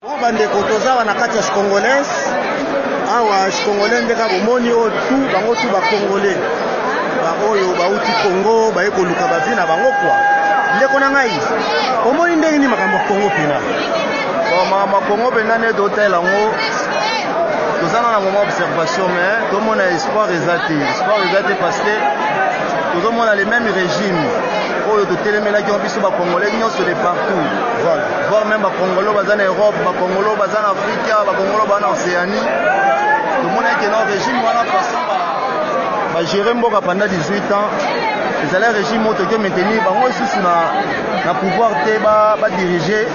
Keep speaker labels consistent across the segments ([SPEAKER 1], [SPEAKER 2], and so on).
[SPEAKER 1] Bon bandeko, toza awa na kati ya Congolais. Awa Congolais nde kaka bomoni oyo tu bango tu ba Congolais baoyo bauti Congo baye koluka ba vie na bango kwa. Ndeko na ngai, omoni ndenge nini makambo ya Congo mpena?
[SPEAKER 2] Bon, makambo ya Congo mpenza nde totala yango, toza na moment observation, mais tomona espoir eza te. Espoir eza te parce que tozomona le même régime oyo totelemelaki yango, biso Bacongolais nyonso de partout,
[SPEAKER 1] Voilà.
[SPEAKER 2] voire même Bacongolais baza na Europe, Bacongolais baza na Afrika, Bacongolais baza na Océanie. Tomonaki no régime wana, façon bagérer mboka pendant 18 ans, ezali régime oyo toki maintenir bango lisusu na pouvoir te, badirige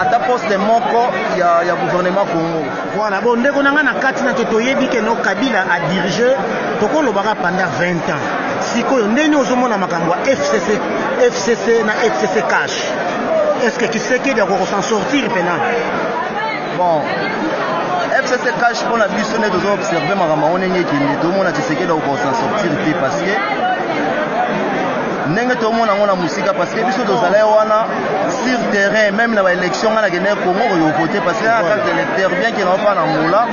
[SPEAKER 2] ata poste moko ya gouvernement Congo.
[SPEAKER 1] Voilà, bon ndeko na ngai, na kati na to toyebi ke no Kabila adirige, tokolobaka pendant 20 ans. Sikoyo ndenge ozomona makambo ya FCC, FCC na FCC cash, est ce que Tshisekedi akoki s'en sortir mpena?
[SPEAKER 2] Bon, FCC cash, mpona biso nde tozo observe makambo yango ndenge ekende, tomona Tshisekedi akoki s'en sortir te, parce que ndenge tomona yango na mosika, parce que biso tozalaki wana sur terrain, même na baélection, ngai nakendeki Congo koyo vote, parce que na carte électeur, bien ke naofa na Angola,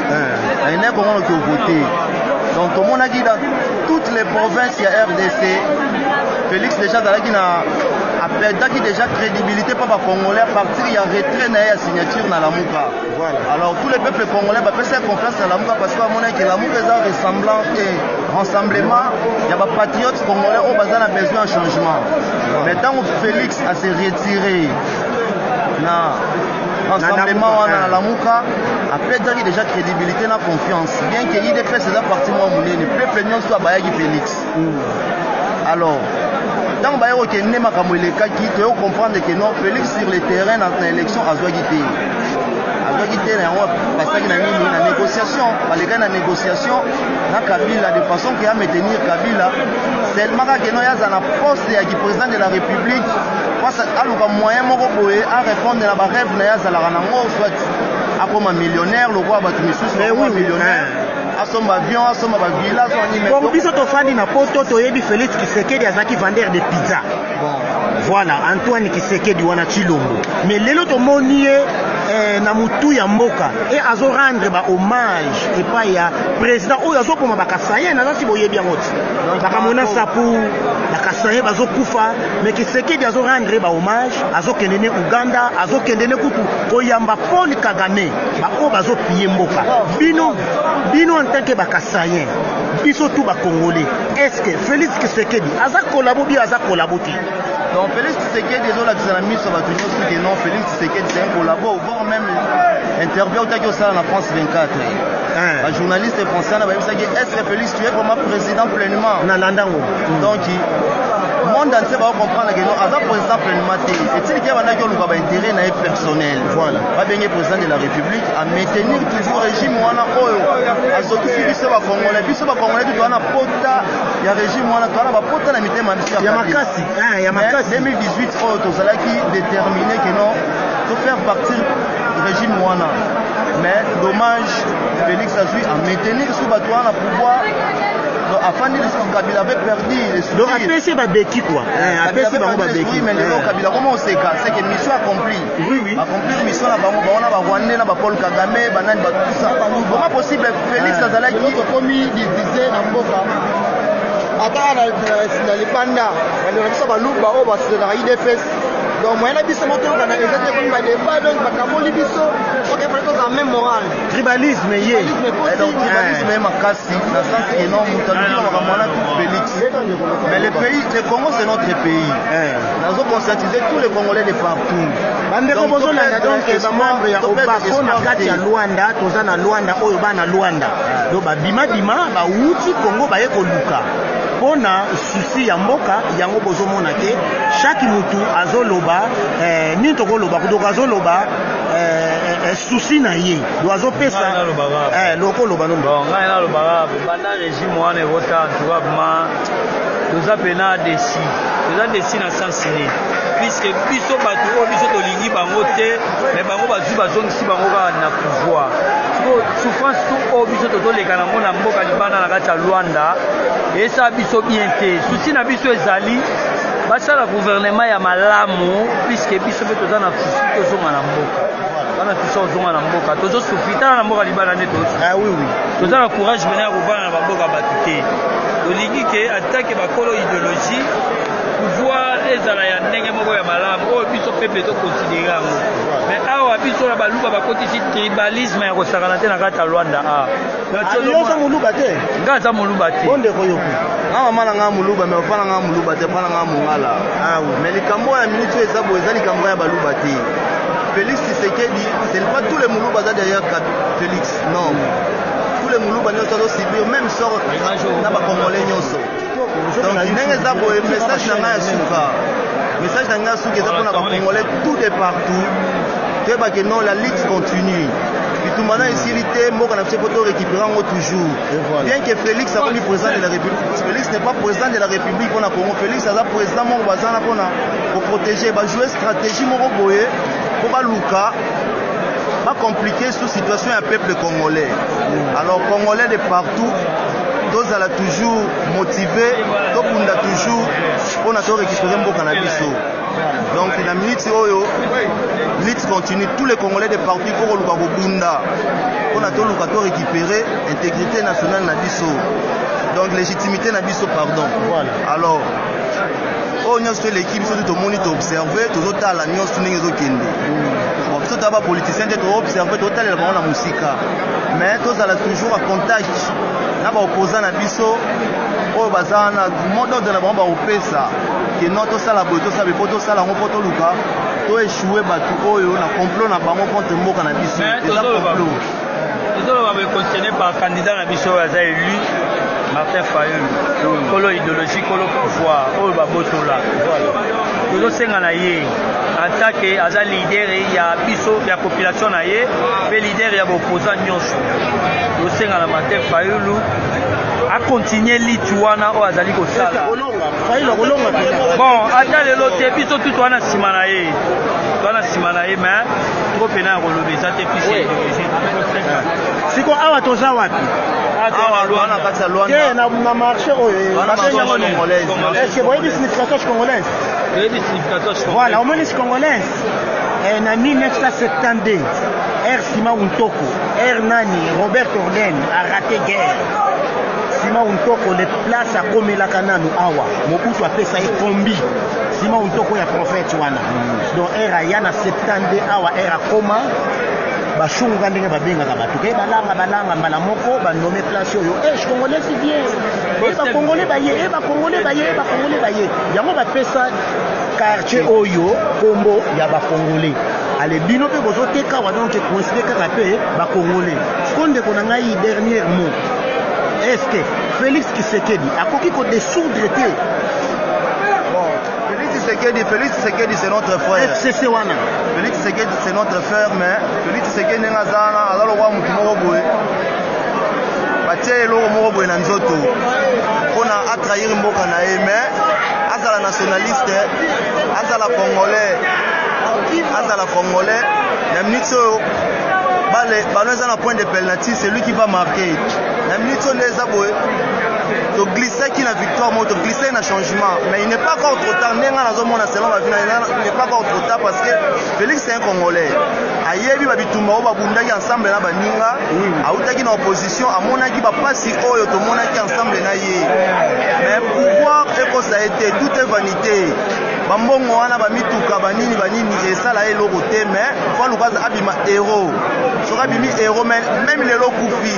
[SPEAKER 2] nakendeki Congo noki ovote. Donc tomonaki dans toutes les provinces ya RDC, Félix déjà azalaki na aperdaki déjà crédibilité mpo Bacongolais à partir ya retrait na ye ya signature na Lamuka.
[SPEAKER 1] Voilà.
[SPEAKER 2] Alors tous les peuples congolais bapesa confiance na Lamuka parce que bamonaki Lamuka eza ressemblant et rassemblement ya bapatriote congolais oyo baza na besoin ya changement. Mais ntango Félix ase retiré na rassemblement wana na Lamuka, aperdaki déjà crédibilité na confiance, bien que UDPS eza parti mwa monene, peuple nyonso abayaki Félix. Alors ntango baye kokende, makambo elekaki, toyo comprendre que non, Félix sur le terrain na élection azwaki te, azwaki te. Na yango basaki na nini, na négociation, balekaki na négociation na Kabila de façon ke amaintenir Kabila seulement, kaka no ye aza na poste ya président de la République, mpasa aluka moyen moko boye arépondre na barêve na ye azalaka nango, soit akoma millionnaire lokola bato misusu,
[SPEAKER 1] Mais oui,
[SPEAKER 2] millionnaire, asomba avion, asomba bavilla, asomba nini.
[SPEAKER 1] Bon, biso tofandi na Poto, toyebi Félix Tshisekedi azalaki vendeur de pizza.
[SPEAKER 2] Bon.
[SPEAKER 1] Voilà, Antoine Tshisekedi wana Tshilombo, mais lelo tomoni ye na mutu ya mboka e azorendre bahommage epai ya président oyo azoboma Bakasaïens. Naza si boyebi yango ti bakamona sapu, Bakasaïens bazokufa, mais Tshisekedi azorendre bahommage, azokende ne Uganda, azokende ne kutu koyamba Paul Kagame, baoyo bazopiller mboka. Bino en tant que Bakasaïens, biso tu Bacongolais, est ce que Félix Tshisekedi aza collabo bio, aza collabo te?
[SPEAKER 2] Donc Félix Tshisekedi ezolakisa na miso ya bato nyonso ke non, Félix Tshisekedi c'est un collabo, voire même interview autaki osala na France 24, bajournaliste français na bayebisaki: «Est ce que Félix, tu es vraiment président pleinement?»
[SPEAKER 1] Nalanda yango.
[SPEAKER 2] Donc monde entier bakocomprendre ke non, aza président pleinement te, etiliki abandaki oluka baintérêt na ye personnel.
[SPEAKER 1] Voilà.
[SPEAKER 2] Babenge président de la République, amaintenir toujours régime wana oyo azokisi biso Bacongolais. Biso Bacongolais tu toza na pota ya régime wana, toza na bapota na mitema biso.
[SPEAKER 1] Ya makasi, ya makasi.
[SPEAKER 2] 2018 oyo tozalaki déterminé ke non, tofaire partir régime wana, mais dommage, Félix azwi amaintenir su bato wana na pouvoir. Donc afandi lisusu, Kabila avait perdu les
[SPEAKER 1] Donc apesi babeki quoi, apesi bango babeki.
[SPEAKER 2] Mais lelo Kabila koma oseka, c'est que mission accomplie.
[SPEAKER 1] Oui.
[SPEAKER 2] Accomplir mission na bango, bango na Barwandais na bapaul Kagame, banani, bato, tout ça. Comment possible Félix azalaki
[SPEAKER 3] Tokomi divisé na mboka, ata na libanda, bandeko na biso Baluba oyo baselaka UDPS. Donc moyen na biso moko toyokana eza te, komi badébat, donc bakamoli biso, ok, fallait tozala même moral.
[SPEAKER 1] Tribalisme ye.
[SPEAKER 2] Donc tribalisme ye makasi na sens que non, moto aluki makambo wana tout Félix, mais le pays, le Congo, c'est notre pays. Nazo conscientiser tous les Congolais de partout.
[SPEAKER 1] Bandeko bozolanda, donc bamembre ya Obako na kati ya Lwanda, toza na Lwanda oyo, bana Lwanda, donc babimabima, bawuti Congo, baye koluka mpo na souci ya mboka. Yango bozomona te, chaque mutu azoloba nini, tokoloba, donc azoloba souci na ye, donc azopesa lokoloba no.
[SPEAKER 4] Bon, ngai nalobaka, banda régime wana ekota, en tout cas vraiment toza mpena déçus, toza déçus na sens nini? Puisque biso bato oyo biso tolingi bango te, mais bango bazwi, bazongisi bango kaka na pouvoir. Sikoyo souffrance tu oyo biso tozoleka nango na mboka libanda na kati ya Lwanda esala biso bien te. Souci na biso ezali basala gouvernement ya malamu, puisque biso mpe toza na souci tozonga na mboka. Toza na mposa kozonga na mboka, tozosufri. Tala na mboka libanda nde tozosufri.
[SPEAKER 1] Ah, oui, oui.
[SPEAKER 4] Toza na courage mena ya kovanda na bamboka bato te. Tolingi ke atake bakolo idéologie, pouvoir ezala ya ndenge moko ya malamu oyo biso peuple toconsidere yango. Mais awa biso na baluba bakotisi tribalisme ya kosakana te na kati ya Luanda. A
[SPEAKER 1] yo oza moluba te?
[SPEAKER 4] Nga aza moluba te.
[SPEAKER 1] Bondeko yoku.
[SPEAKER 2] Nga mama na nga moluba, mais papa na nga moluba te, papa na nga mongala.
[SPEAKER 1] Ah oui.
[SPEAKER 2] Mais likambo ya minute oyo eza boye, eza likambo ya baluba te. Félix Tshisekedi, ce n'est pas tous les moluba aza derrière Félix, non. Tous les moluba nyonso azosubir même sort na bacongolais nyonso. Donc ndenge eza boye, message na ngai ya suka, message na ngai ya suka eza mpona bacongolais tout de partout, toyebake non, la lutte continue, bitumba na esili te. Mboka na biso po torécupérer yango toujours. Bien que Félix akomi président de la République, Félix n'est pas président de la République mpona Congo. Félix aza président moko baza na mpona koprotéger, bajoue stratégie moko boye mpo baluka bacompliquer sous situation ya peuple congolais. Alors congolais de partout, tozala toujours motivé, tobunda toujours mpona torécupérer mboka na biso. Donc na minute oyo, lutte continue, tous les congolais de partout, il faut koluka kobunda mpona toluka torécupérer intégrité nationale na biso, donc légitimité na biso, pardon.
[SPEAKER 1] Voilà.
[SPEAKER 2] Alors oyo nyonso toleki biso te, tomoni, toobserve, tozotala nyonso ndenge ezokende. Bon, biso toya bapoliticien te, toobserve, totalela bango na mosika, mais tozala toujours en contact na baopposant na biso oyo baza wana. Mot d'ordre na bango bakopesa ke non, tosala boye, tosala boye, mpo tosala yango, mpo toluka toéchouer bato oyo na complot na bango contre mboka na biso. Eza complot.
[SPEAKER 4] Tozoloba boye concerné par candidat na biso oyo aza élu, Martin Fayulu, kolo idéologie, kolo pouvoir oyo babotola. Tozosenga na ye en tant que aza leader ya biso, ya population na ye, mpe leader ya baopposant nyonso, tozosenga na Martin Fayulu acontinue lutte wana oyo azali kosala.
[SPEAKER 1] Fayulu akolonga mpenza?
[SPEAKER 4] Bon, ata lelo te, biso tu toza na nsima na ye, toza na nsima na ye, mais ngo mpena ya koloba eza te, puisque idéologie.
[SPEAKER 1] Siko awa toza wapi?
[SPEAKER 2] Awa na kati ya
[SPEAKER 1] Te.
[SPEAKER 2] Luanda.
[SPEAKER 1] Na marché oyo.
[SPEAKER 2] Wana marché congolaise.
[SPEAKER 1] Est ce que boyebi signification congolaise?
[SPEAKER 4] Toyebi signification.
[SPEAKER 1] Voilà, omoni congolaise, na 1972 r Simao Ntoko, r nani, Robert Orden araté guerre. Simao Ntoko, le place akomelaka nanu awa, Mobutu apesa ye kombi Simao Ntoko ya prophète wana. Donc r aya na 72 awa, r akoma bashunga ndenge babengaka bato ke balanga balanga mbala moko, banome place oyo eh, congolais si bien e bakongolais baye, e bakongolais baye, e bakongolais baye. Yango bapesa quartier oyo kombo ya bakongolais. Ale bino mpe bozoteka awa, donc coïncide kaka mpe bakongolais. Siko ndeko na ngai, dernier mot, est ce que Félix Tshisekedi akoki kodissoudre te?
[SPEAKER 2] Bon, Félix Tshisekedi, Félix Tshisekedi, c'est notre frère.
[SPEAKER 1] FCC wana.
[SPEAKER 2] Félix Tshisekedi, c'est notre frère, mais Félix Tshisekedi ndenge aza wana, aza lokwa motu moko boye batie eloko moko boye na nzoto mpona atrahir mboka na ye. Mais azala nationaliste, azala congolais, azala congolais. Na minute oyo bale ballon eza na point de penalty, c'est lui qui va marquer. Na minute oyo nde eza boye, toglissaki na victoire moko, toglissaki na changement, mais il n'est pas encore trop tard. Ndenge nga nazomona, selon bavi na, il n'est pas encore trop tard, parce que Félix, c'est un congolais, ayebi babitumba oyo babundaki ensemble na baninga, autaki na opposition, amonaki bapasi oyo tomonaki ensemble na ye. Mais pouvoir ekosa ye te, tout est vanité. Bambongo wana, bamituka, banini banini, esala ye eloko te. Mais faut aluka abima héros. Soki abimi héros, même lelo kufi,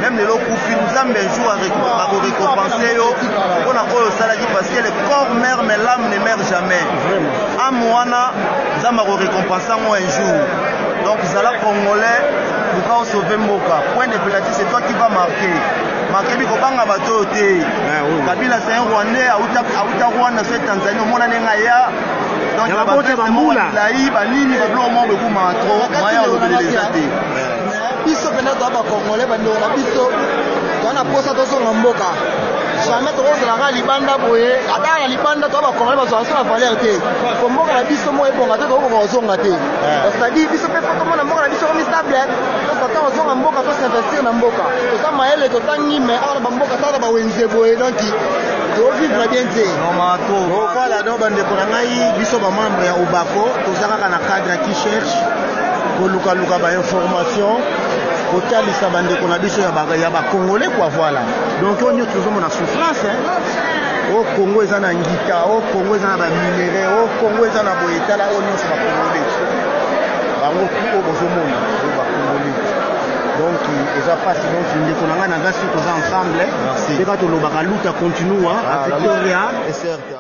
[SPEAKER 2] même lelo kufi, Nzambe un jour akorécompense yo mpona oyo osalaki, parce que le corps meurt mais l'âme ne meurt jamais. Âme wana, Nzambe akorécompense yango un jour. Donc zala congolais, luka osauve mboka. Point de penalty, c'est toi qui va marquer. Marquer, bikobanga bato oyo te. Kabila, c'est un Rwandais, auta Rwanda, so Tanzanie, omona ndenge aya. Donc
[SPEAKER 1] Ya babota bambula.
[SPEAKER 2] Balai banini, babiloko moko ekumaka trop, moyen olobelela eza te.
[SPEAKER 3] Biso mpena toya bacongolais, bandeko na biso, toza na posa tozonga mboka. Jamais tokozalaka libanda boye. Ata na libanda toya bacongolais, bazwaka so na valeur te. Po mboka na biso moko ebonga te, tokokoka kozonga te. C'est-à-dire biso mpe faut tomona mboka na biso komi stable, tosata kozonga mboka, tosinvestir na mboka. Toza mayele, totangi, mais awa na bamboka tala bawenze boye, donc tovivre bien te.
[SPEAKER 2] Normal trop.
[SPEAKER 1] Bon, voilà, donc bandeko na ngai, biso bamembre ya Obako, toza kaka na cadre ya qui cherche. Kolukaluka bainformation, kotalisa bandeko na biso ya bacongolais quoi. Voilà, donc oyo nyonso tozomona souffrance, hein. O Congo eza na ngita, o Congo eza na baminerais, o Congo eza na boye. Tala oyo nyonso bacongolais, bango oyo bozomona oyo bacongolais. Donc eza mpasi. Donc ndeko na ngai, naza si toza ensemble.
[SPEAKER 2] Merci.
[SPEAKER 1] Seka tolobaka luta continua,
[SPEAKER 2] Ah,
[SPEAKER 1] victoria.
[SPEAKER 2] Et certes.